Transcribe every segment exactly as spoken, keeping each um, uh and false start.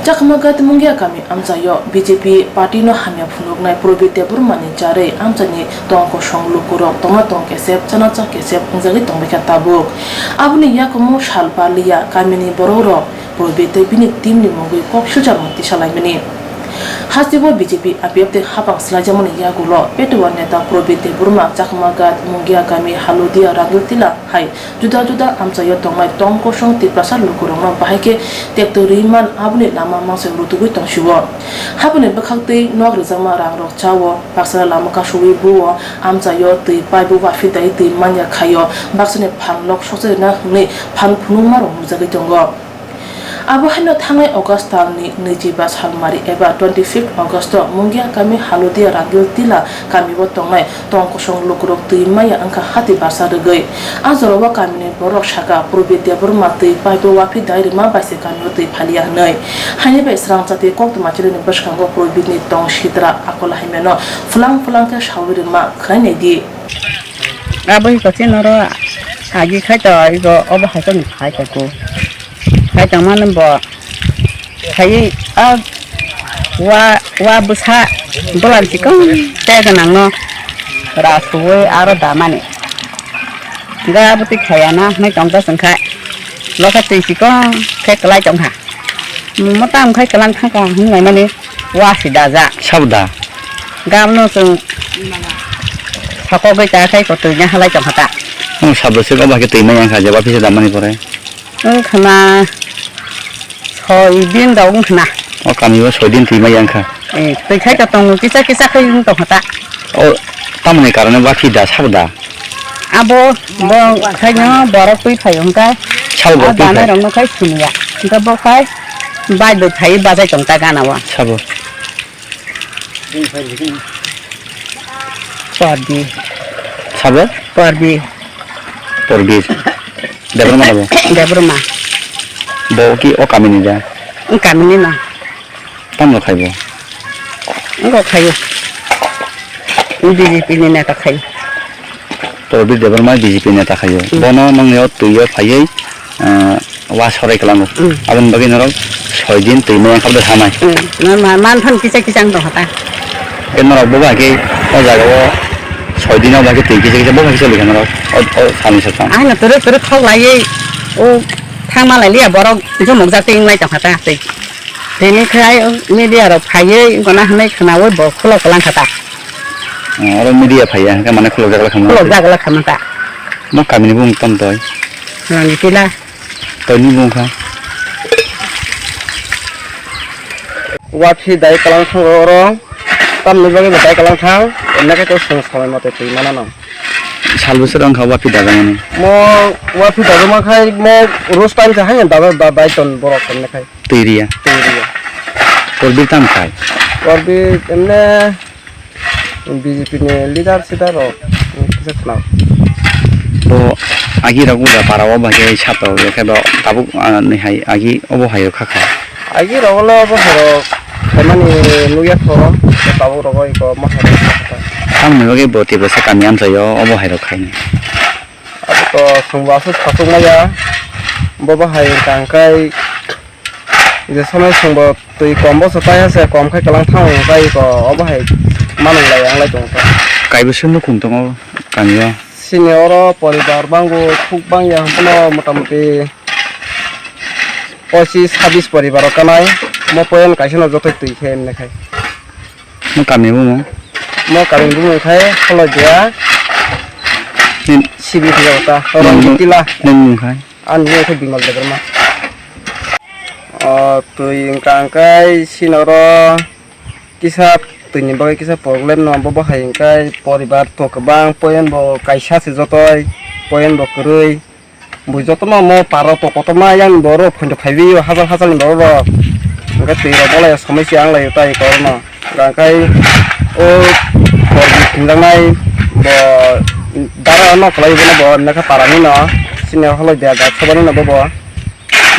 Chakmagat Mungia kami amchaio B J P party no hamya phunuknai Probit Debbarma ni charwi amchaini tong kosong lukurok tongma tong kesep, chana cha kesep wngjagwi tongbaikha tabuk. Aboni yakumo sal paliya kamini borokrok Probit tei bini team ni mungwi kok silchar mung tisalaimani. Hasteo B J P I P F tei hapang swlaijakmani yagulo Petuwa neta Probit Debbarma Chakmagat Mungia kami Halodia Rangil Tila hai juda juda amchaio tongnai tong kosong Tiprasa lukurokno bahai khe tekto rwi man, aboni lama mangsa rutugwi tongsio. Haboni bwkhak twi nok rwjakma rangrok chao, baksa lama kasugwi buo, amchaio twi paibo waphidai twi manya khaio, baksani phan lok sokchai rwna hwnwi phan phunukmarok nukjagwi tongo. Abo haino thangnai August talni nwichiba salmari eba twenty fifth August o Mungia kami Halodia Rangil Tila kamio tongnai tong kosong lukurok twi maya wngkha hati barsa rwgwi. A jorao kamini borok saka Probit Debbarma twi paibo waphidai rwma bai se kamio twi phaliya hwnwi. Haini bai srangchati koktwma chilini bwskango Probit ni tong sitra Akol Haimeno phulang phulang khe saui rwma khwlai naidi. Abo hi kochi noro agi khai to ibo obo hai to ni khai to ko. Khai tongmani bo khaiwi a wa, wa bwsa bolam chikon tei gwnangno ra suwi aro damani. Hwnkhe abo twi khaiya na hwnwi tongkha chwngkha lokha twi chikon khe kwlai tongkha. Mota wngkhai kwlang thangkha hwnwi naimani wa si dajak. Sabo da? Gamno chwng sakogwi ta khai ko twi nya halai tongkha ta. Nwng sabo se obo hai khe twi maya wngkha je wa phisa damani pore? Wngkhana soi din da wngkhana. O kami o soi din twi maya wngkha. Eh, twi khai to tongo kisa kisa khai wng tongkha ta. O tamoni karone wa phi da sabo da? Abo bo khaino borok twi phai wngkha. Sabo borok twi phai? Danai rokno khai siniya. Wngkha bo khai bai bai phai bajai tongta gana o. Sabo. Porbi. Sabo? Porbi. Porbi. Debbarma na bo? Debbarma. Bo ki o kamini da? Wng kamini na. Tamo khai bo? Wng khayo. B J P ni neta khayo. Porbi Debbarma B J P neta khayo. Hmm. Bono nongni o twi o phaiwi, eh, wa sorai kwlango. Hmm. Aboni bagwi norok soi din twi maya khabda thanai. Hmm. Ma, ma, man phan kisa kisa wng tongkha ta. Ke norok bo ba ke o jaga o soi din o ba ke twi kisa kisa bo ba ke choli kha norok o, o sani sa tang. Ai no turu turu thok lai o thang ma lai liya borok jumuk jak twi wng lai tongkha ta twi. Tini khai media rok phaiwi wng kona hwnwi khwnaui bo khulok kwlang kha ta. Oh, oro media phaiya, hwnkhe mane khulokjak le khamna. Khulokjak le khamna ta. Mo kamini bumung tamo toi? Rani tila. Toi ni bumung kha? Wa phi dai kalang thang oro, tamni bagwi bo dai kalang thang, emne khe to chwng samai mate twi mana no. Sal bwswk wng kha wa phi dajak mani? Mo wa phi dajak ma khai mo rus time se hai dada da dai ton borok emne khai. Twi riya. Twi riya. Porbi tam khai? Porbi emne B J P ni leader sidar rok kisa khna. Bo agi rok uda para o bahai sato, yakhe do tabuk, ah, ni hai agi obo hai o kha kha. Agi rok le obo hai rok khaimani nukya kho, tabuk rogo iko ma hai rok kha kha. Tamoni bagwi bo Tiprasa kami amchaio obo hai rok khaini? Abo to chwngbo aswk sachukmaya, bo bahai wngkha hwnkhe je somoi chwngbo twi kom bo se paiya se kom khai kwlang thang wng pai ko obo hai manung lai yang lai tongo ta. Kaibo se nukhung tongo kamio? Chini oro poribar bango khuk bangya hwnkheno motamoti pochis sabis poribar o kanai, mo poyan kaisa no joto twi khe emne khai. Mo kami bumung? Mo kami bumung khai Holodia. Nin- Sibi Pujagota, Rong Tila. Nin bumung khai? Ani bumung khai Bimal Debbarma. O twi wngkha hwnkhe sinoro kisa twini bagwi kisa problem no, bo bahai hwnkhe poribar to kwbang, poyan bo kaisa se jotoi, poyan bo kwrwi. Bo jotono mo paro to kotorma yang borok photo phaiwi o hachal hachal ni borok rok. Hwnkhe twi rok bolai somoi se ang lai tai korono. Hwnkhe o bor ni thwngjaknai bo dara no khlai bono bo nokha para ni no. Sini holo dia ga sobani no bo bo.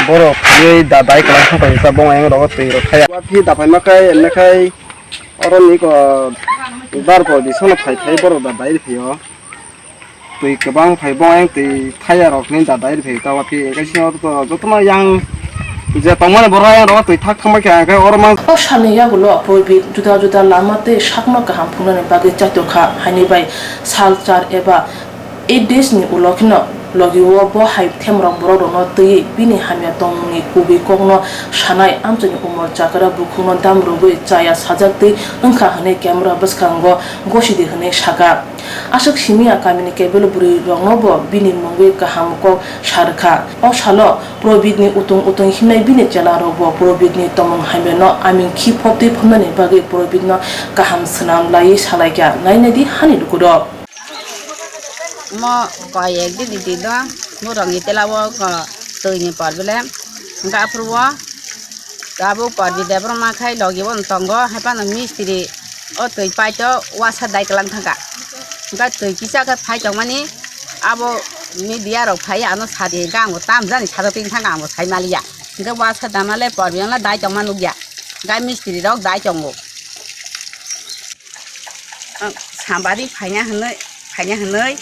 Borok phaiwi da dai kwlai kha pai ta bong yang rogo twi rok thaya. Wa phi da phai ma khai ne khai oro ni ko dar po di sono phai phai borok da dai phai o. Twi kwbang phai bo ayang twi thaya rok ni da dai phai ta wa phi, engkai sini oro to jotono yang Je tongmani borok ayang rogo twi thak thangbai kha, hwnkhe oro ma. O salni yagulo Probit juda juda lama tei sakno kaham phungnani bagwi chaitokha, haini bai sal char eba eight days ni ulo kheno logi o bo hai themrok borok rokno twiwi bini hamya tongmungni kubui kokno sanai amchaini umor chakra bukhukno dam rwgwi chaya sajak twi wngkha hwnwi camera bwskango gosidi hwnwi saka. Aswk simi ya kamini kebel bwrwi rokno bo bini mungwi kaham kok sa rwkha. O salo Probit ni utung utung himnai bini chela rok bo Probit ni tomung hamya no aming khi phop twi phopnani bagwi Probit no kaham swnam laiwi salaikha. Nainai di hani lukurok. Mo koi ek din di do, mo rong itela o ko twi ni por bile. Hingke aphuru o tabuk Parbi Debbarma khai logi bo tongo, hai phano mistiri o twi paito wasa dai kwlang thangka. Hingke twi kisa khe phai tongmani abo media rok phai ano sadi hingke ang bo tam jani sajak twi thangka ang bo sai maliya. Hingke wasa dama le Parbi wngla dai tongma nukya. Hingke mistiri rok dai tongo. Ang sambari phaina hwnwi, phaina hwnwi,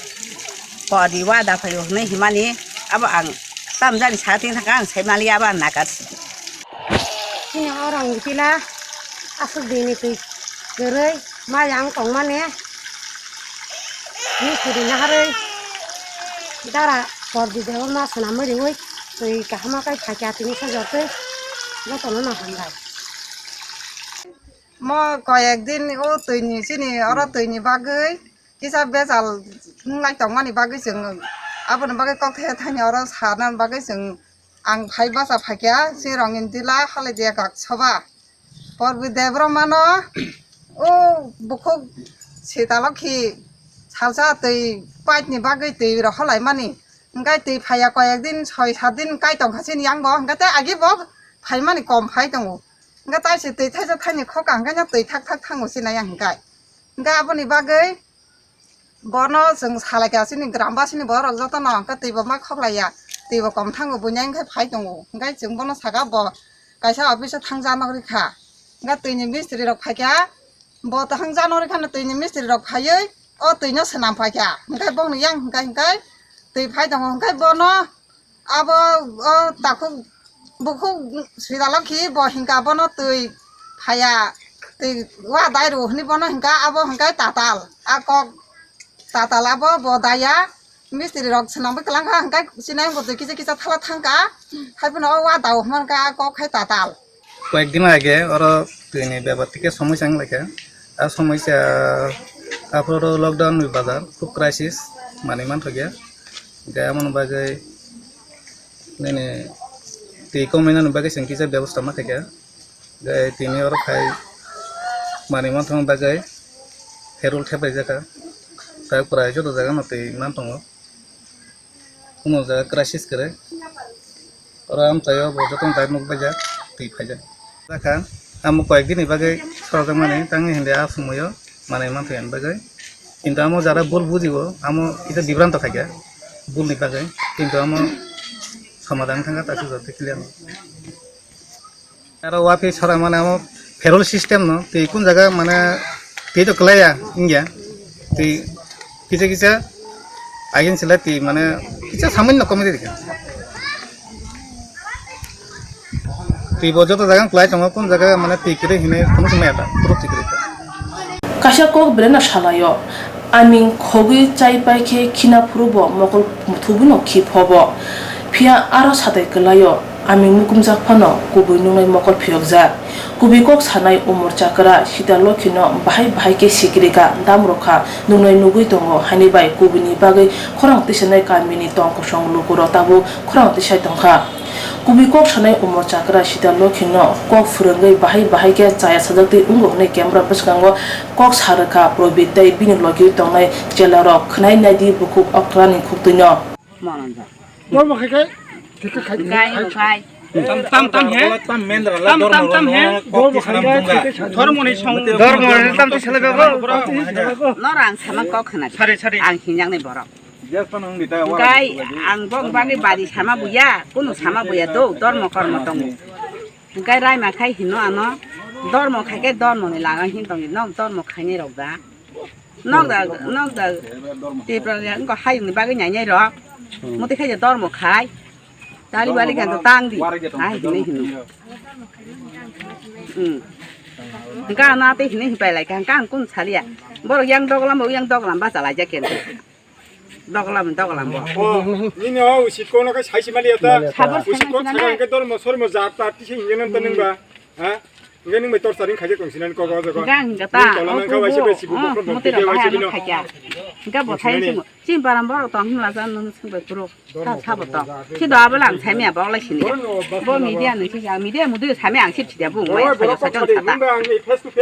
Parbi wada phaio hwnwi himani, abo ang tamjani sating thangkha ang sai maliya abo ang nagar sidi. Chini orang gitila aswk dini twi kwrwi ma yang tongmani, ni sidi naharwi dara Parbi Debbarma swnamwi riwi twi kahama kai phakya tini sajor twi jotono no hambai. Mo koyek din o twi ni chini oro twi ni bagwi kisa bejal wng lai tongmani bagwi chwng aboni bagwi kok the thani oro sana bagwi chwng ang phai bacha phaikha chini rong ni tila halai dia kak soba Parbi Debbarma no o bukhuk sitalo khi salsa twi pipe ni bagwi twi rw halai mani hwnkhe twi phaiya koyek din soi sat din kai tongkha chini yang bo hwnkhe tei agi bo phaimani kom phai tongo. Hingke tai se twi thaisa thaini khoka hingke no twi thak thak thango se nai ang hingkai. Hingke aboni bagwi bono chwng salai kha chini gram basini borok jotono hingke twi bo ma khoklai ya. Twi bo kom thango buini hingke phai tongo. Hingke chwng bono saka bo kaisa office o thangja nokri kha. Hingke twi ni mistri rok phai kha bo thangja nokri khano twi ni mistri rok phaiwi o twi no swnam phai kha. Hingke bongni yang hingke hingke twi phai tongo hingke bono Abo o takhuk bukhuk swijalo khi bo hingka bono twi phaya, twi wa dai rw hwnwi bono hingka abo hingkai tatal. A kok tatal abo bo daya mistri rok swnamwi kwlangkha hingkai sinai bo twi kisa kisa thala thangka. Hai phano o wa dao hwnka a kok hai tatal. Koyek din age oro twi ni bebak tike somoi chang lai kha. A somoi cha aphuru lockdown ni bazar khub crisis manwi manthokya. Hingke amoni bagwi nini twi komainani bagwi chwng kisa bebosta ma khaikha. Hingke tini oro khai manwi manthokma bagwi pherul thepaijak kha. Tei prai joto jaga no twi man tongo. Kunu jaga crisis kwrwi. Oro amchaio bo jotono dai nukbaijak, twi phaijak. Jakha, amo koyek dini bagwi sorojakmani, tangwi hindi a sumoyo manwi manthokya bagwi. Kintu amo jara bul bujio, amo kisa bibranto khaikha, bulni bagwi. Kintu amo somadan thangkha, ta sujo twi clear. Aro wapi sora mane amo pherol system no, twi kun jaga mane twi to kwlaiya wngya, twi kisa kisa agin sila twi mane kisa samoin no komedi dikha. Twi bo joto jaga kwlai tongo, kun jaga mane twi kwrwi hinwi tongma simi ata, puro twi kwrwi. Kaisa kok belai no salaio, aming khogwi chai pai khe khina phuru bo mokol muthubwi no khi phobo. Phiya aro satai kwlaio, aming mukumjak phano kubui nungnai mokol phiyokjak. Kubui kok sanai Umor Chakra, Sita Lokhi no bahai bahai khe sikiri kha, dam rw kha, nungnai nugwi tongo, haini bai kubui ni bagwi khorang tisanai kami ni tong kosong luku rok tabuk khorang tisai tong kha. Kubui kok sanai Umor Chakra Sita Lokhi no kok phwrwngwi bahai bahai khe chaya sajak twi wngo hwnwi camera bwskango kok sa rwkha Probit tei bini logi tongnai chela rok. Khwnai nai di bukhuk okra ni khuktwi no. Dormo khai khai, thik khai khai. Gai khai khai. Tam tam tam he. Tam tam tam he. Dormo khai khai, thik khai khai. Dormo ni song. Dormo ni tam to sele bego. Nor ang sama kok khna. Sari sari. Ang hinjang ni borok. Gai ang bong bani bari sama buya, kunu sama buya do, dormo kormo tongo. Gai rai ma khai hino ano, dormo khai ke dormo ni laga hin tongi, nok dormo khai ni rok da. Nok da, nok da, Tipra ni ko hayung ni bagwi nai nai rok. Muti khai dormo khai. Tali bali kan to tang di. Ai, hini hini. Hmm. Hingka na te hini hipai lai kan kan kun salia. Borok yang doglam bo yang doglam ba chala ja ken. Doglam doglam bo. Oh, nini o usikko no kai sai simali ata. Sabar usikko sai simali. Hingke dormo sormo jat ta tisi hingke nan tanung ba. Ha? Hingke nung bai tor saring khaje tong sinan ko go go. Hingka hingka ta. Nung tola nang kau waisa bai sibu ko. Mutira bahai ano khaja. Hingka bo thai simo. Chini param borok tong hwnla sa nung sung bai puro. Sa sabo tong. Khido abo lang saimya bok lai sini. Bo media nung sija media mudu saimya ang sip sija bung mai khayo sa chon sata.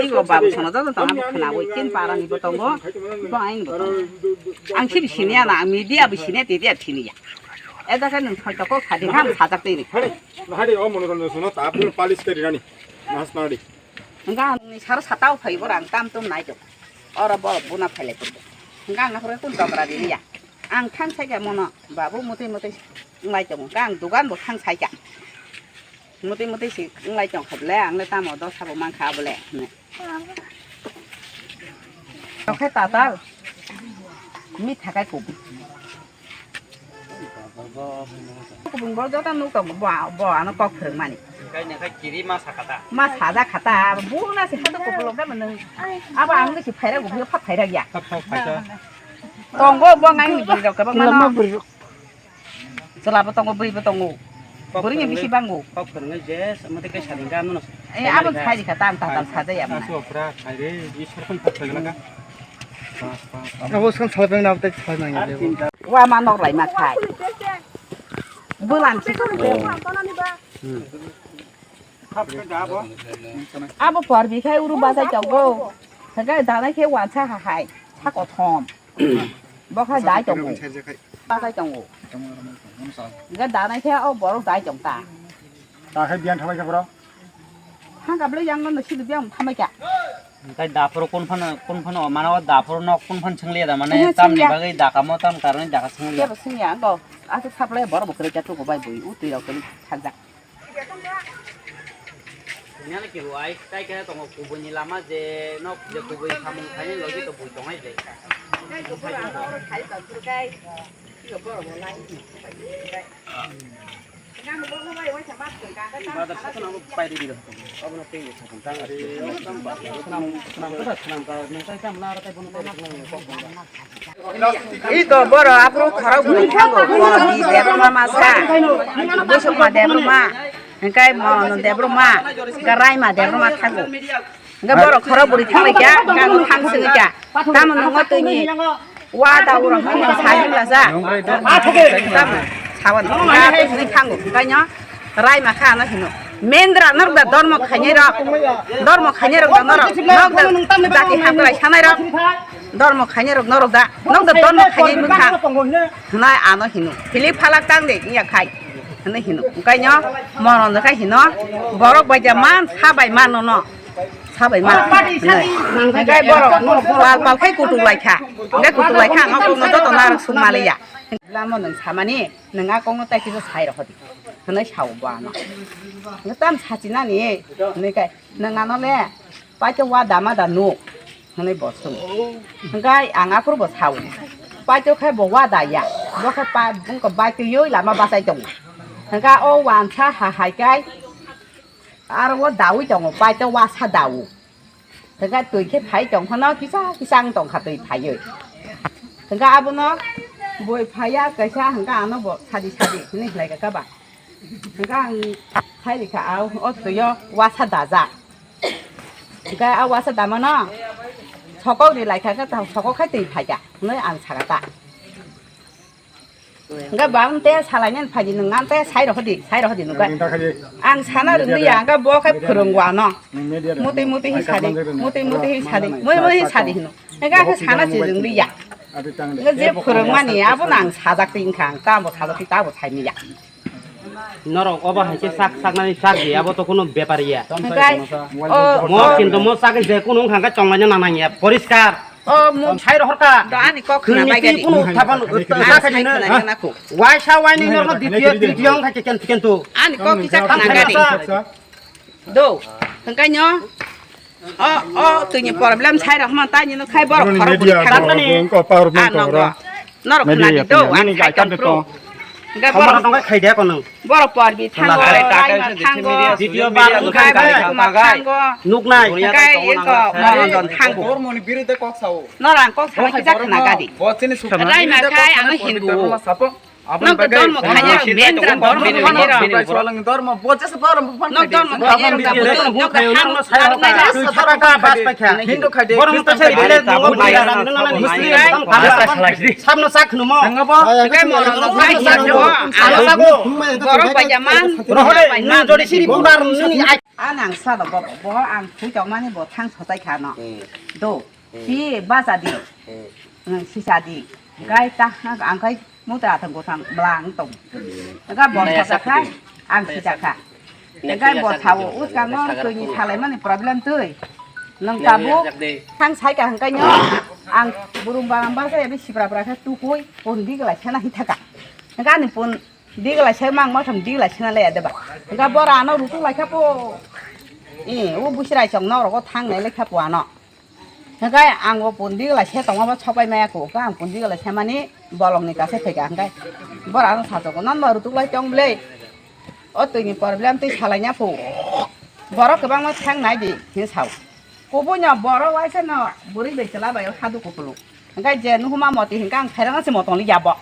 Igo babu sono joto tong abo khna bo chini parani bo tongo. Bo aini bo tongo. Ang sip sini ya na media bo sini ya tidi ya thini ya. Eda khe nung soi toko khadi ham sajak tini. Nahari o mono ron sono ta polish kari rani. Mas nadi. Hingke ang ni saro satao phai bo rang tam tum nai tongo. Oro borok buna phai lai tongo. Hingke ang nakhore kun tokra ri ya. Ang thang sai khe mono babu muti muti nai tongo. Hingke ang dugan bo thang sai kha. Muti muti si nai tong kha bole ang le tamo dosa bo man kha bole. Tokhe tatal. Mi thakai kubu. Kubun bol joto nuk tongo, bo, bo ano kok phwrwngmani. Kai ne kai kiri ma sakata. Ma saja khata, bo na se hato kopolo ka manung. Abo ang ni phaira go, pha phaira ya. Kap kap kap. Tongo bo ngai ni bwrwi rok kebang mano. Chwla bo tongo, bwrwi bo tongo. Bwrwi ni bisi bango. Kok phwrwngnai je, mate kai sading ka mano. Eh, abo sai di khata, ang tatal saja ya mano. Asu opra khai re, i sorkon kap khai laka. Abo skang salai peng na, tei salai nang ya. Wa ma nok lai ma khai. Bulan si. Abo por bi khai uru bazai tongo. Hingke danai khe wansa ha hai. Sa kothom. Bo khai dai tongo. Bazai tongo. Hingke danai khe o borok dai tong ta. Ta khai biyan thabai khe bro. Hangka bwlai yang no sidi biang thamai kha. Hingkai daphuru kun phano, kun phano, mane o daphuru nok kun phano swngliya da, mane tamni bagwi dakamo, tam karani daka swngliya. Kebo swngya, go. Aswk saplai borok bo kwrwi kha tuku bai bui, u twi rok kwrwi thakjak. Nini ki ruai, tai khe tongo kubuni lama je nok je kubui samung khaini logi to bui tongai je. Ito boro aphuru khorok bwrwi thango, Bodi Debbarma masa, Bwswkma Debbarma, hingkai Mono Debbarma, hingkai Raima Debbarma thango. Hingke borok khorok bwrwi thanglaikha, hingke ang thang swngwi kha. Tamo nwngo twini wa da uro hwnwi nang sajwk laja. Tamo sawan hwnka tei hwnwi thango. Hwnkaino raima kha ano hino. Mendra norok da dormo khainai rok. Dormo khainai rok da norok. Nok da jati hamkrai sanai rok. Dormo khainai rok norok da. Nok da dormo khainai mwkha. Hwnai ano hino. Philip phalak tang de wngya khai. Hwnwi hino. Hwnkaino mono hwnwi khai hino. Borok bai da man sa bai mano no. Sabai ma. Hingke borok pal pal khe kutuk lai kha. Hingke kutuk lai kha, ang kok no joto narwk suk ma liya. Lama nwng samani, nwng a kok no tai kisa sai rok hodi. Hwnwi sao bo ano. Nwng tam sachi nani, hwnwi kai, nwng ano le, paito wa dama da nuk. Hwnwi bo sung. Hingke ang aphuru bo sao. Paito khe bo wa da ya. Bo khe pa, bungko bai twi lama bachai tongo. Hingke o wansa ha hai kai. Aro o dawi tongo, paito wasa dawo. Hingke twi khe phai tong phano kisa kisa wng tong kha twi phaiwi. Hingke abono boi phaiya kaisa hingke ano bo sadi sadi hwnwi khlai kha ba. Hingke ang sai rikha a o twi o wasa daja. Hingke a wasa damano sokok ri lai kha khe sokok khai twi phai kha hwnwi ang sakha ta. Hingke bang te salainani phaidi nwng ngan te sai rw hodi, sai rw hodi nukha. Ang sana rwngya, hingke bo khe phwrwngwa ano. Muti muti hi sadi, muti muti hi sadi, mui mui hi sadi hino. Hingke khe sana si rwngliya. Hingke je phwrwngmani abo no ang sajak twi wngkha, ang tamo sajak twi tabo saimanya. Norok obo hai khe sak saknani sak di, abo to kuno bepar ya. Hingke o mo kintu mo sak je kuno wngkha hingke chonglaina nanang ya, poriskar. O mung sai rohor ka. Da ani kok khna bai gadi. Kuno thapan sa kha jino. Waisa waini norno ditiyo titiyo wngkha khe ken ken tu. Ani kok kisa khna gadi. Do. Hingkai nyo. O o tini problem sai rohma ta nino khai borok khorok buri thang. Ko power bank ko. Norok khna di do. Ani khai kan pro. Hingke Hamar borok, tongkha khaide ko nwng. Borok porbi thango, Laha. Laima thango. Video bar Hingke wngkha borok khaide. Kuma thango. Nuknai. Hingke eko Moronjon thango. Dormoni birode kok sao. Norang kok sama kisa khna gadi. Bo chini sukha. Laima khai ang Hindu. Aboni bagwi Nokto dormo khanya rok, men jora dormo khanya rok. Dormo, bo jesa dormo, bo phan Nok dormo khanya rok, Hindu khanya rok, Hindu khanya rok. Hindu khanya rok. Borok Christian to sai khanya bile rok. Muslim Muslim Sabno sak khnumo. Nangabo. Kai moro no sai khanya rok. Ala sago. Borok bai jaman. Rohole, nung jodi siri bumbar nuni ai. Anang sa do bo, bo ang phui tong mani bo thang sotai khano. Do. Ki basa di. Nang sisa di. Gai ta, ang kai Muta thang ko thang blang tong. Ga bon sa sa kha, ang si sa kha. Ga bon sa o, us ka ngor tui ni salai mani problem tui. Nang tabu, thang sai ka hang kai nyo. Ang burum ba ba sa ya bi sipra pra kha tu koi, pun di gla chana hi thaka. Ga ni pun di gla chai mang ma thang di gla chana le ya de ba. Ga bora ano rutu lai kha po. E, o busrai chong no ro ko thang nai le kha po ano. Hingke ang o pundi gla se tongma bo sopai maya kho, hingke ang pundi gla se mani bolong ni kase phaika hingke bora ang sajogo, "Non bo rutuk lai tong ble, o twi ni problem twi salai nya phu, borok kwbangma thang nai di," hin sao. Kubui no borok waisa no bwrwi bai chwla bai o hadu kupulung, hingke je nuhuma moti hingke ang khairang se motong li ya bo.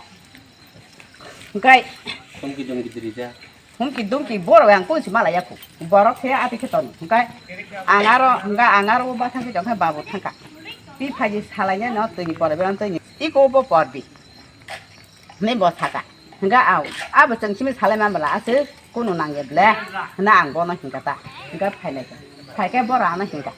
Hingke humki dumki diri ja. Humki dumki borok yang kung si malai ya kho. Borok se ati khe ton. Hingke ang aro, hingke ang aro o bathang khe jong khe babu thangka. Ti phaji salai ne no twi ni pore beran twi ni. Iko bo porbi. Ne bo thaka. Hingke au. Abo chwng simi salai man bala aswk kunu nang ye ble. Na ang bono hingka ta. Hingke phainai khe. Phaikhe bora ano hingka.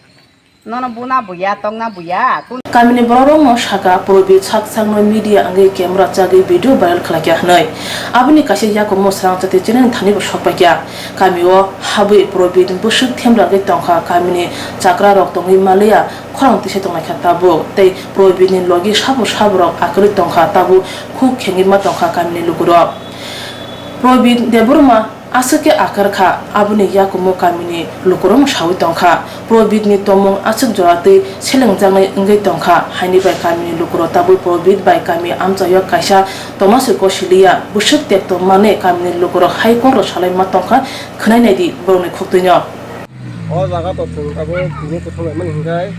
Nono buna buya, tongna buya, kun- Kamini bororokno sakha, Probit sak sakno media wngwi camera chagwi video viral khlaikha hwnwi. Aboni kaisa yakumo swrang chati chini thani bo sokpaikha. Kamio habwi Probit bwswk themra wngwi tongkha, kamini chakrarok tongwi maliya, khorang tisa tonglaikha tabuk. Tei Probitni logi sabo saborok akwrwi tongkha, tabuk khuk khengwi ma tongkha kamini lukurok. Probit Debbarma Aswk khe akwrwkha, aboni yakumo kamini lukurok saui tongkha. Probitni tongmung aswk jora twi selengjaknai wngwi tongkha, haini bai kamini lukurok tabuk Probit bai kami amchaio kaisa tongmasiko siliya, bwswk tekto manwi kamini lukurok hai kokno salaima tongkha, khwnainai di borokni khuktwino. O jaga to chwng tabuk tini kuthum laimani hwnkhe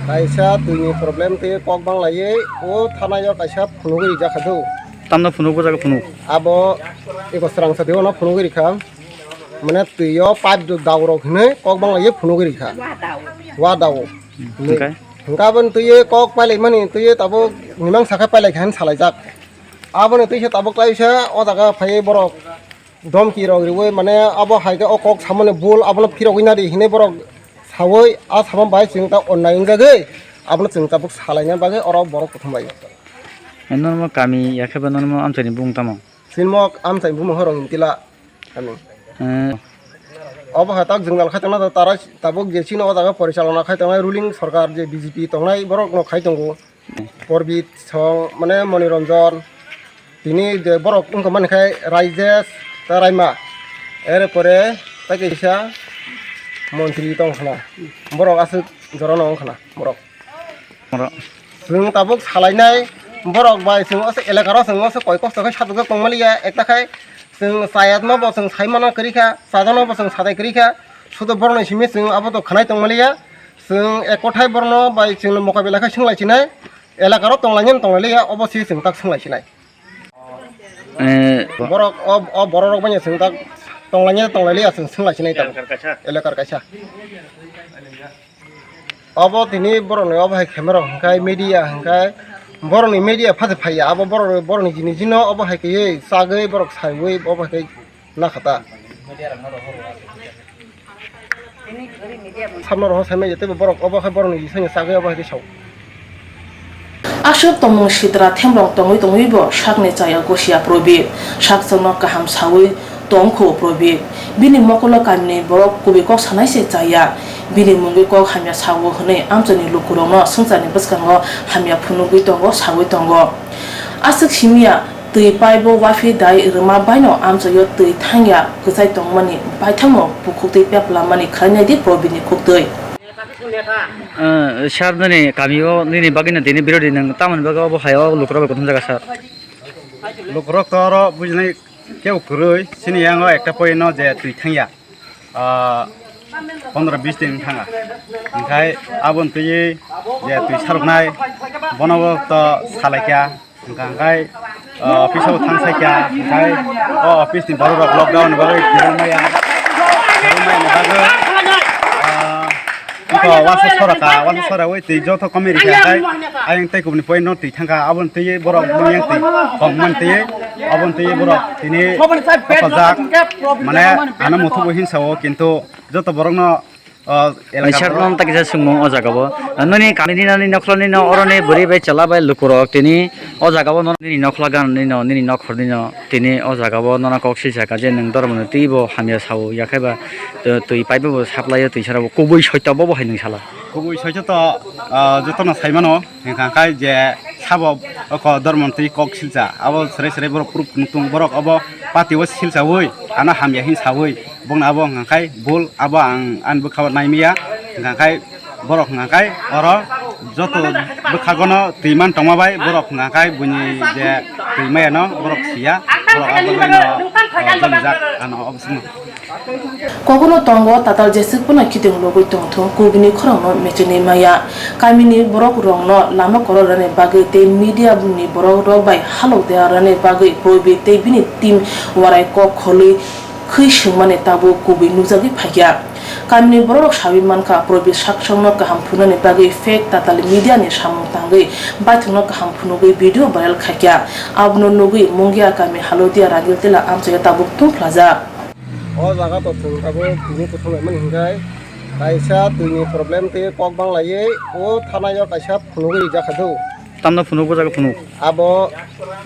kaisa twini problem tei kok banglaiwi o thanao kaisa phunugwi rijak kha do. Tamno phunuk, o jaga phunuk? Abo eko srangsa twi ono phunugwi rikha. Mane twi o pipe do daurok hinwi kok bangla ye phunugwi rikha. Wa dao. Wa dao. Hwnkhe? Hwnkhe aboni twi kok pailai mani twi tabuk mimang sakha pailai kha hinwi salaijak. Aboni twi se tabuk klaisa o jaga phaiwi borok domki rok riwi mane abo hai khe o kok samani bul abono phirogwi nadi hinwi borok sawi a sama bai chwng ta onnai wngjagwi abono chwng tabuk salaina bagwi oro borok kuthum bai. Normal kami ya khe ba normal amchaini bumung tamo? Sinmok amchai bumung horong tila kami. Eh. Obo hai tak jwngjal khai tongna tara tabuk je chini o jaga porichalona khai tongnai ruling sorkar je B J P tongnai borok no khai tongo. Porbit song mane Moniranjan tini je borok wngkha mani khai Rajesh ta Raima. Ere pore ta kaisa montri tong khna. Borok aswk jorano wng khna borok. Oro. Chwng tabuk salainai borok bai chwng o elakaro chwng o koi kosto khe sadok jak tongmani ya ekta khai chwng chayatma bo chwng saimano kwrwi kha chajakno bo chwng sadai kwrwi kha sudo borokni simi chwng abo to khwnai tongmani ya chwng ek kothai borokno bai chwngno mokabela khe swnglaichinai elakaro tonglainani tonglailiya obo si chwng tak swnglaichinai. Eh, borok o, o borok rok banya chwng tak tonglainani tonglailiya chwng swnglaichinai tabuk. Elakar kaisa. Elakar kaisa. Obo tini borokni obo hai camera hwnkhe media hwnkhe borokni media phate phaiya abo borok borokni jini jino obo hai khe chagwi borok saiwi obo hai khe nakhata. Samno rohor saimanya teibo borok obo hai borokni jisoni chagwi obo hai khe sao. Aswk tongmung sitra themrok tongwi tongwibo sakni chaya gosia Probit. Sakchangno kaham saui tongkho Probit. Bini mokolo kamini borok kubui kok sanai se chaya. Bini mungwi kok hamya sao hwnwi amchaini lukurokno swngcharni bwskango hamya phunugwi tongo, saui tongo. Aswk simiya twi paibo wafi dai rwma baino amchaio twi thangya kwchai tongmani baithangno bukhuktwi peplamani khwlainai di Probitni khuktwi. Eh, sir, nini kamio nini bagwino tini birodi nwng tamoni bagwi obo hai o lukurok bai kuthum jaga, sir? Lukurok to oro bujinai Kebo kwrwi, chini yango ekta point no je twi thangya, ah, pondro bis din thanga. Hingkhai aboni twi je twi saroknai, bono bo to salaikha. Hingkha hingkhai, ah, office o thang saikha, hingkhai o office ni borok rok lockdown ni bagwi kwrwng maya, kwrwng maya ni bagwi, ah, Iko wasa sora ka, wasa sora oi twi joto komiri kha kai. Ayang tei kubuni point no twi thangka, abon twi borok muyang twi kong man twi, abon twi borok tini opajak, mane ano muthubo hinsa o, kintu joto borok no, ah, elaka Naisar borok no takisa sumung o jaga bo. Noni kami ni nani nokhlani no oroni bwrwi bai chwla bai lukurok tini o jaga bo no nini nokhla gan nini no, nini nokhor nini no. Tini o jaga bo nono kok sijak je nwng dormo no twi bo hamya sao, yakhai ba, twi paibo bo supply o twi sara bo kubui soito bo bo hai nwng sala. Kubui soito to, ah, joto no sai mano, hingkha khai je sabo oko dormo no twi kok silcha, abo sere sere borok proof nuktung borok abo party o silcha oi, ano hamya hin sawi, bongno abo hingkha khai bul abo ang ani bwkha o nai maya, hingkha khai Borok hwnka khe oro joto bwkhagono twi man tongma bai borok hwnka khe buini je twi maya no borok siya, borok abo bai no, o, jolijak ano obo sino. Kogono tongo tatal jeswk phano khiting logwi tongthung kubini khorang no mechenwi maya. Kamini borok rok no lama korok rani bagwi tei media ni borok rok bai halok de rani bagwi Probit tei bini team warai kok kholwi khwi swngmani tabuk kubui nukjagwi phaikha. Kamini bororok sawi mankha, Probit Saksongno kaham phunuknani bagwi fake tatal media ni samung tangwi baithangno kaham phunugwi video viral khaikha. Abono nugwi Mungia kami Halodia Rangiltila amchaio tabuk tungphlajak. O jaga to chwng tabuk tini kuthum laimani hwnkhe kaisa twini problem tei kok banglaiwi o thanao kaisa phunugwi rijak kha do. Tamno phunuk, bo jaga phunuk? Abo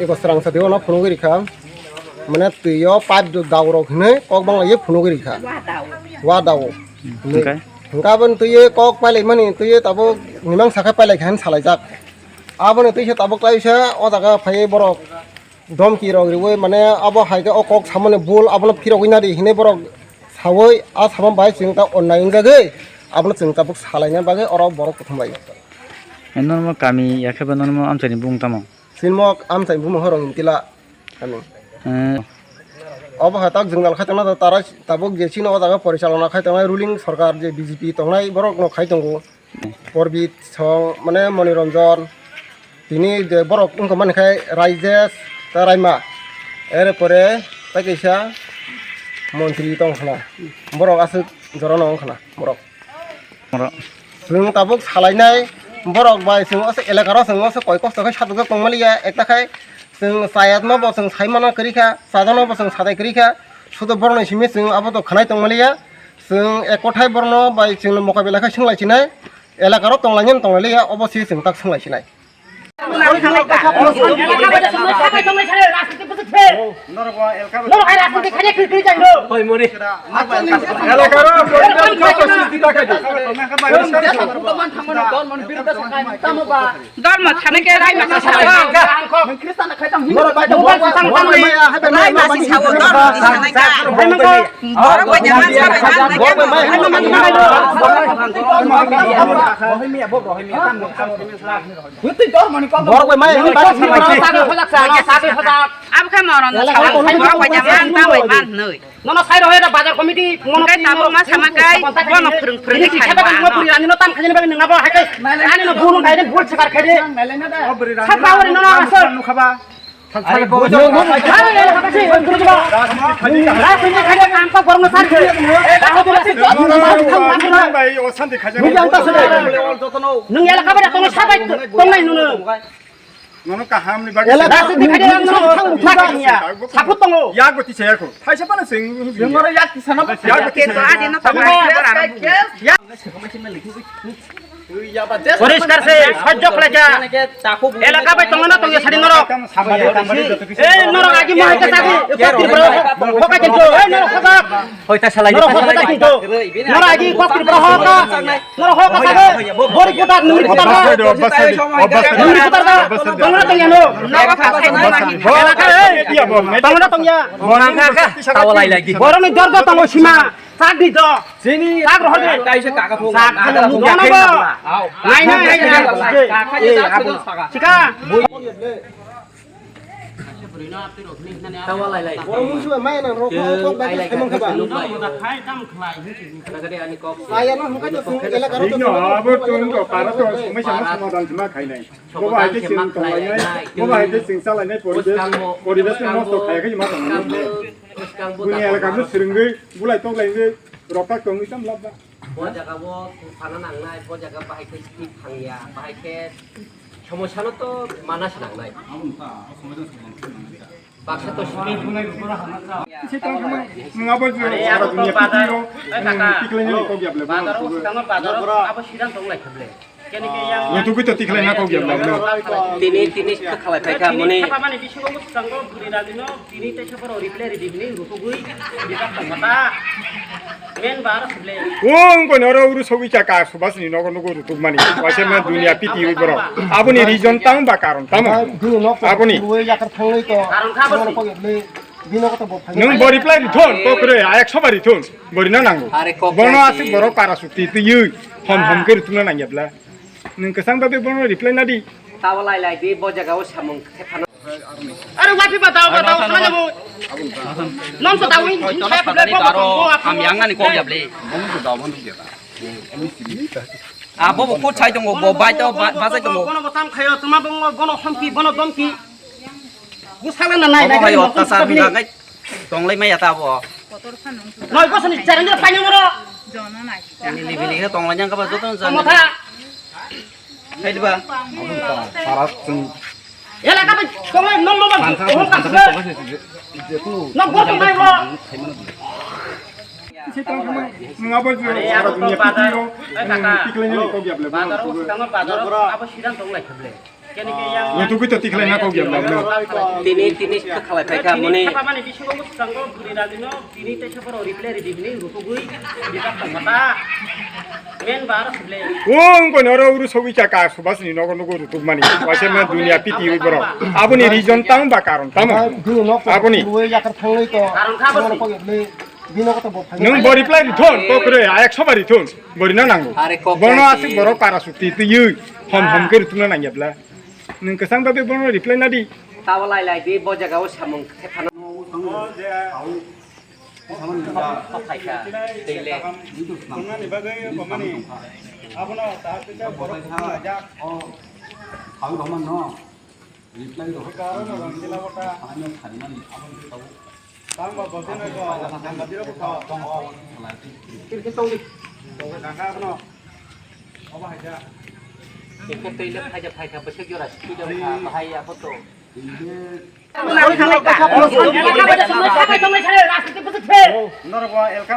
eko swrangsa twi ono phunugwi rikha. Mane twi o pipe do dao rok hinwi kok bangla ye phunugwi rikha. Wa dao. Hwnkhe? Hwnkhe aboni twi ye kok pailai mani twi ye tabuk mimang sakhe pailai kha hinwi salaijak. Aboni twi se tabuk kaisa o jaga phaiwi borok domki rok riwi mane abo hai khe o kok samani bul abono phirogwi nadi hinwi borok sawi a sama bai chwng ta onnai wngjagwi abono chwng tabuk salaina bagwi oro borok kuthum lai. Normo kami yakhe ba normo amchaini bung tamo? Sinmok amchai bumung horong intila. Ani. Eh. Obo hai tak jwngjal khai tongna tara tabuk je chini o jaga porichalona khai tongnai ruling sorkar je B J P tongnai borok no khai tongo. Porbit song mane Moni Ranjan tini je borok wngkha mani khai Rajesh ta Raima. Ere pore ta kaisa montri tong khna. Borok aswk jora no wng khna borok. Oro. Chwng tabuk salainai borok bai chwng o elakaro chwng o koi kosto khe sadokjak tongmani ya ekta khai chwng chayatma bo chwng saimano kwrwi kha chajakno bo chwng sadai kwrwi kha sudo borokni simi chwng abo to khwnai tongmani ya chwng ek kothai borokno bai chwng mokabela khe swnglaichinai elakaro tonglainani tonglailiya obo se chwng tak swnglaichinai. Dormo thani khe rai masa sao. Rai masa sao, dormo thani khe. Borok bai jaman sa bai man. Borok bai mai hini bari sa mai. Abo khe moron no sawi, borok bai jaman ta bai man hnoi. Nono sai rohe da bazar committee, mono kai tabuk ma sama kai, bono phwrwng phwrwng khai ba. Ani no tam khajani bagwi nang abo hai kai. Ani no bulu kai den bul chakar khai de. Sa power no no asal. Nung elaka bai tongo sabai tongnai nunu. Nono kaham ni bagwi. Elaka se dikhai de nono thang thang thang ya. Sapu tongo. Yak boti saya ko. Thaisa pana sing. Nungoro yak tisana. Yak boti saya. Poriskar se sojjo khlai kha. Elaka bai tongo na tongya sadi norok. Ei norok agi mohai kha sadi. Kok Tripura. Hokai kintu. Ei norok hokai. Hoita salai. Norok hokai kintu. Norok agi kok Tripura hokai. Norok hokai sadi. Bori kota nuri kota. Nuri kota. Tongo na tongya no. Tongo na tongya. Tawa lai lagi. Boroni dorgo tongo sima. Sadi do. Sini. Kak rohor de. Taisa kaka thung. Sak. Nono bo. Nai nai. Kaka je. Sika. Tawa lai lai. Borok mung subai maya nang rok kok bai khe mung khe ba. Nang da khai tam khlai. Khana kade ani kok. Aya no hung kha to sung elaka ro to. Bino abo tung to para to sumai sama sama dan jima khai nai. Bo bai khe sing tong lai nai. Bo bai khe sing sa lai nai poribesh. Poribesh no nosto khai khe ma tong nai. Buni elaka no srwngwi bulai tok lai nai rok tak tongwi tam lab ba. Bo jaga bo sana nangnai, bo jaga bahai khe twi thangya, bahai khe somosya no to mana se nangnai. Baksa to simi. Nung abo je sara dunia piti ro, tiklai ni kok ya ble. Bazar o, bazar o, abo sidan tong lai khe ble. Kene ke yang. Nung tugui to tiklai na kok ya ble. Tini, tini khalai phai kha, moni. Tini bisingo swkango bwrwi rajino. Tini teisa borok reply ridi hwnwi rutugwi bipak tongma ta. Men ba aro sible. Wng kono oro uru sogwi cha ka Subhas ni nogo nogo rutuk mani. Waisa ma dunia piti ui borok. Aboni reason tang ba karon tamo. Aboni. Karon kha bosi. Nung bo reply rithon, to kre, a ekso bar rithon. Bori na nango. Bono asik borok para sukti twi hom hom ke rutukna nangya bla. Nung kesang babe bono reply nadi. Tawa lai lai di, bo jaga o samung khe thana. Are wapi ba daw ba daw sana mo. Non to daw in in sa problem ko ko am yang ani ko ya ble. Abo bo ko chai tongo, bo bai to ba sai tongo. Bono botam khayo, tuma bongo, bono homki, bono domki. Bu sala na nai nai. Tonglai maya ta bo. Noi bosoni charang dira paino moro. Jono nai. Nili bili khe tonglai jang kaba joto jang. Motha. Hai diba. Para chung. Ela ka bai tonglai nom nom. Hon ka se. Nom bor tonglai bro. Nung abo je sara dunia piti ro. Tiklai ni kok ya ble. Bazar o, bazar o, abo sidan tonglai khe ble. Nung tugui to tiklai na kok ya ble. Tini, tini khalai phai kha moni. Tini bisingo swkango bwrwi rajino tini teisa borok reply ridi hwnwi rutugwi bipak tongma ta. Men ba aro sible. Wng kono oro uru sogwi cha ka Subhas ni nogo nogo rutuk mani. Waisa ma dunia piti ui borok. Aboni reason tang ba karon tamo. Aboni. Karon kha bosi. Nung bo reply rithon, to kre, a ekso bar rithon. Bori na nango. Bono asik borok para sukti twi hom hom ke rutukna nangya bla. Nung kesang babe bono reply nadi. Tawa lai lai di, bo jaga o samung khe thana. Kok khai kha, tei le. Abono ta kisa borok kok na jak. Reply rok. Karon rang sila bota. Ano kharimani abang tu tahu. Tang ba bote na ko, tang ba dira bota. Kiri kiri tong di. Tong ka ka no. Aba haja. Ekta tei le phaja phaikha bwswk jora speed o kha bahai ya photo.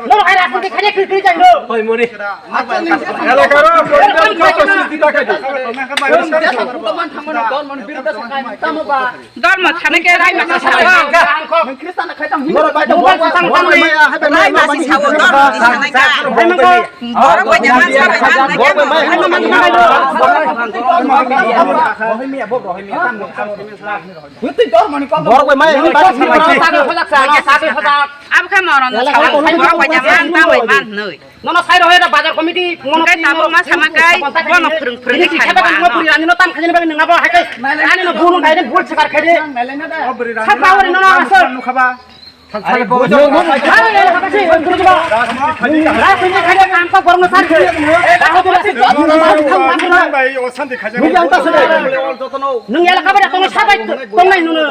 Norok hai rajniti khaina kiri kiri jai no. Hoi mori. Elakaro, Dhormo thani khe rai masa sawo. Rai masi sawo, dhormo thani khe. Borok bai jama sa bai jama. Borok bai mai. Abo khe moron sa borok bai jama ta bai ban noi. Nono sai rohoi da bazar committee, nono kai tabuk ma sama kai, bono phwrwng phwrwng ni sai ba. Ani no tam khajani bagwi nangabo hai kai. Ani no bunu gaiden bul sakar khede. Sab bawari nono asal. Nukhaba. Thal thal bo. Thal thal bo. Rajniti khajani kam ka borno sar khede. Bai osanti khajani. Nung elaka bare tono sabai tongnai nono.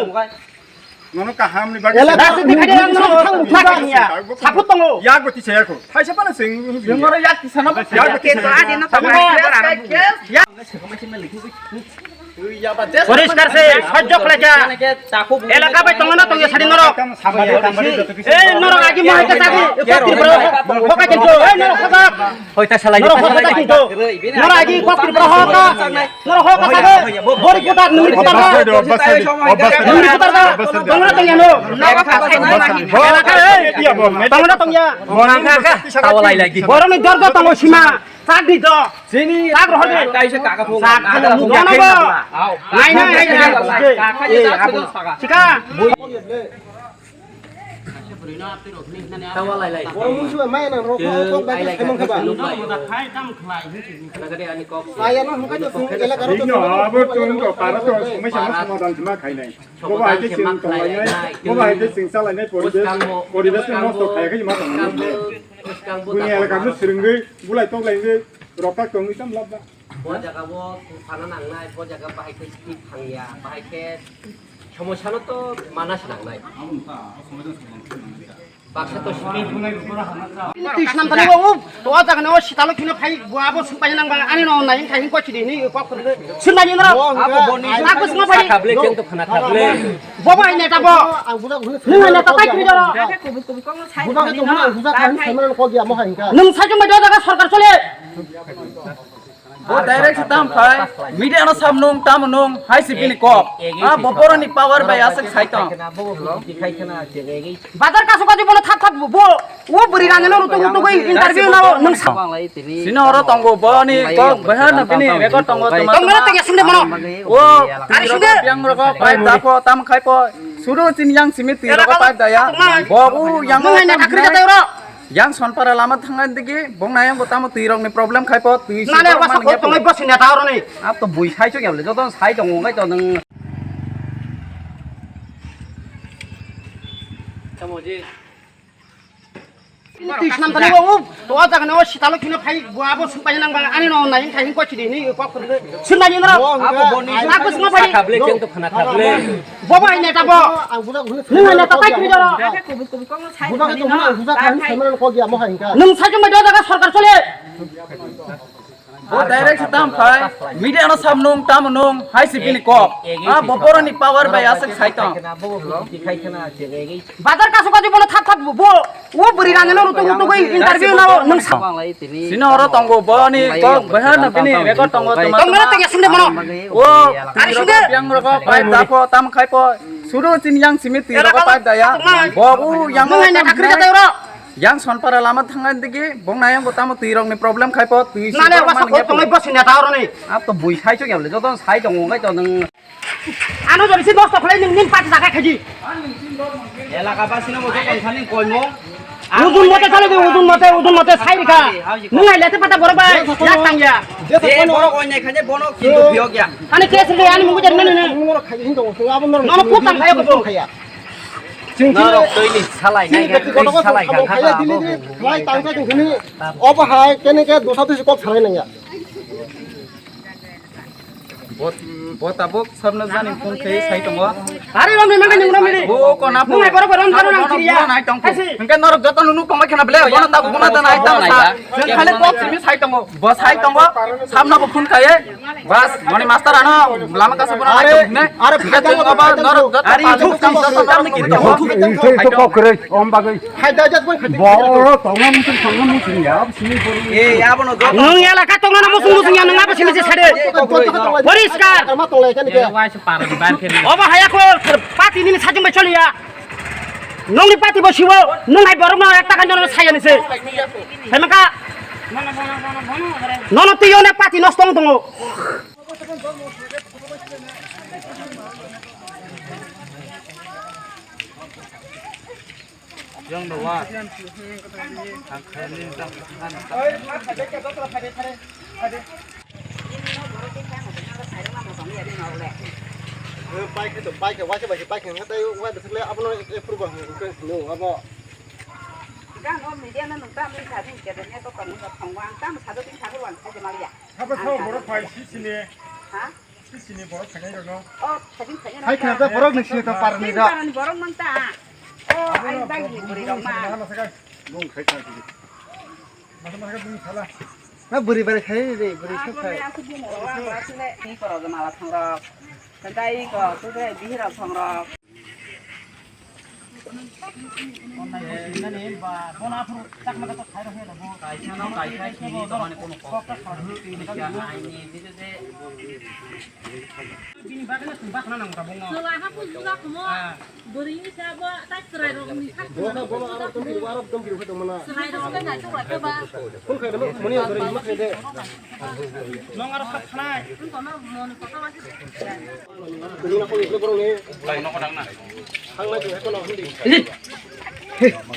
Nono kaham ni bagwi. Ela rajniti khai ang nono thang thang ya. Sapu tongo. Yak boti saya ko. Thaisa pana sing. Jengora yak tisana. Yak boti saya. Adi no tama. Poriskar se sojjo khlai kha. Elaka bai tongo na tongya sadi norok. Ei norok agi mohai kha sadi. Kok Tripura. Hoka kintu. Ei norok hoka. Hoita salai. Norok hoka kintu. Norok agi kok Tripura hoka. Noro ho kasa de. Bori putar, nungri putar da. Nungri putar da. Tongna tongya no. Tongna tongya. Tawa lai lagi. Boroni dordo tongo sima. Sagri do. Sini. Sag rohor de. Sag. Nai nai. Sika. Tawa lai lai. Borok mung subai maya nang rok kok bai khe saimang khe ba. Khana kade ani kok. Aya no hwnkhe to chwng elaka rok to. Ino abo chwng to para to somai sama samadhan sima khainai. Bobo hai khe chwng tonglainai, bobo hai khe chwng chalainai poribesh, poribesh no nosto khaya khe ma tonglainai. Buini elaka no swrwngwi bulai toklainai rok tak tongwi tam labda. Bo jaga o phana nangnai, bo jaga bahai khe sip thangya, bahai khe somosya no to mana se nangnai. Baksa to sip. Twi swnam thani bo, to o jaga no sitalo khino phai, bo abo sung pai nang ba, ani no nai khai ko chidi ni ko khur. Sung bai ni no. Abo boni. Ako sung bai. Khable jeng to khana khable. Bo bai neta bo. Ang budak hunu. Nung neta tai kri doro. Budak to hunu budak kan samaran ko dia mo hai ka. Nung sai jong bai do jaga sarkar chole. Bo direct se tam khai, media no sam nung, tam nung, hai se bini kok. Ah, bo boroni power bai aswk sai tong. Bazar kasu kaji bono thap thap bo, o bwrwi rani no rutuk rutuk oi interview no nung sa. Sini oro tongo boni kok, bahar na bini record tongo tuma. Tongo na tengya sinde bono. O, ari sinde. Biang roko pai dapo tam khai po. Suru chin yang simi twi roko pai daya. Bo u yang nung hai na thakri jatau ro. Yang Sonpara lama thangnai digi, bong nai yang bo tamo twi rok ni problem khai po, twi si nane borok wasa mani khok ya tongnai po. Bo sini ta oroni. Ap to bui sai chok ya le, joto sai tong ngai to nang. Twi swnam thani bo, to o jaga no sitalo khino phai, bo abo sung pai nang ba, ani no nai khai ko chidi ni ko khur. Sung bai ni no. Abo boni. Ako sung bai. Khable jeng to khana khable. Bo bai neta bo. Ang budak hunu. Nung neta tai kri doro. Budak to hunu budak kan samaran ko dia mo hai ka. Nung sai jong bai do jaga sarkar chole. Bo direct se tam khai, media no sam nung, tam nung, hai se bini kok. Ah, bo boroni power bai aswk sai tong. Bazar kasu kaji bono thap thap bo, o bwrwi rani no rutuk rutuk oi interview no nung sa. Sini oro tongo boni kok, bahar na bini record tongo tuma. Tongo na tengya sinde bono. O, ari sinde. Biang roko pai dapo tam khai po. Suru chin yang simi twi roko pai daya. Bo u yang nung hai na thakri jatau ro. Yang Sonpara lama thangnai digi, bong nai yang bo tamo twi rok ni problem khai po, twi si nane borok wasa mani khok ya po. Tongnai bo sini ta oroni. Ap to bui sai chok ya le, joto sai tong ngai to nang. Ano jori si nosto khlai ning ning pati jaga khaji. Elaka basino bo jokon thani koimo. Udun mote chale de, udun mote, udun mote sai rikha. Nung ai lete pata borok bai, yak tang ya. Je borok oinai khaje bono kintu phiyok ya. Ani kes le ani mungu jani nani. Nono kutang khaya ko. Chwng norok twi ni salai nai, twi salai kha kha. Lai tang kha chwng khini. Obo hai kene ke dosa dosi kok salai nang ya. Bo, bo tabuk sabno jani phone khe sai tongo. Ari rom ni mangani rom ni. Bo kona phone. Nungai borok rom jaro nang kiriya. Nai tong. Hingke norok joto nunu kongoi khena bele, bono tabuk bono jana ai tang sa. Chwng khale kok simi sai tongo. Bo sai tongo. Sabno bo phone khaye. Bas, moni master ano lama kasu bono nai tong ne. Are phai tong, phai tong, norok joto. Ari thuk tong, joto tam ni kiri tong. Thuk tong, thuk tong. Kok kre, om bagwi. Hai da jat boi khati. Boro tongna muchung tongna muchung ya, sini boro. E, abono do. Nung elaka tongna muchung muchung ya, nung abo sini sade. Poriskar. Ama tonglai kani ke. Obo haya ko party nini sajung bai choliya. Nungni party bo sibo, nung hai borok no ekta kan jono saya ni se. Hai maka. Nono tiyo ne party nosto tongo. Yang dua. Ang khaini jang. Pai khe to, pai khe, waisa bai khe, pai khe, nang tai wai bwswk le abono approve wngkhe, no, abo. Gang o media no nung tamo sa din khe, ne to tong no thong wang, tamo sa do tin sa do wang, sa de maliya. Habo sao borok phai sisini. Ha? Sisini borok phainai rok no. O, phai din phai. Hai khna ta borok ni sini to parni da. Parni borok man ta. O, ai bagi ni buri rok ma. Bung khai khai. Masa masa bung sala. Na buri bari khai re, buri khai khai. Aku bung rok, aku le ni koro mala thong rok. Tadai ko, tu dai bihira thong rok. Chwla ha phu jula khumo. Bwrwi ni sa bo tai chwrai rok ni sa. Bono, bono, aro tong kiri, aro tong kiri, tong mana. Chwrai rok khe nai chwrai khe ba. Phone khai dama, mani ang bwrwi ma khai de. Nong aro sa khanai. Phone kono moni koto ba. Tong na ko ikle borok ni. Lai no ko dang na. Thang nai to, ekono hindi. Tamo.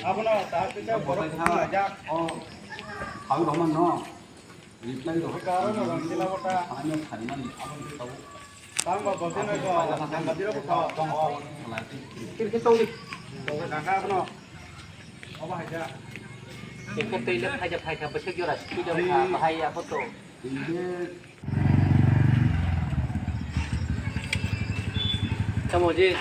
Abono ta kisa borok. Reply rok. Karon rang sila bota. Ano phaimani, aboni tabo. Tang ba bote na ko, tang ba dira bota. Kiri ke tong di. Tong ka ka no. Oba haja. Ekko twi le phaja phaikha bwswk jora speed o kha, bahai ya photo. Tamo je.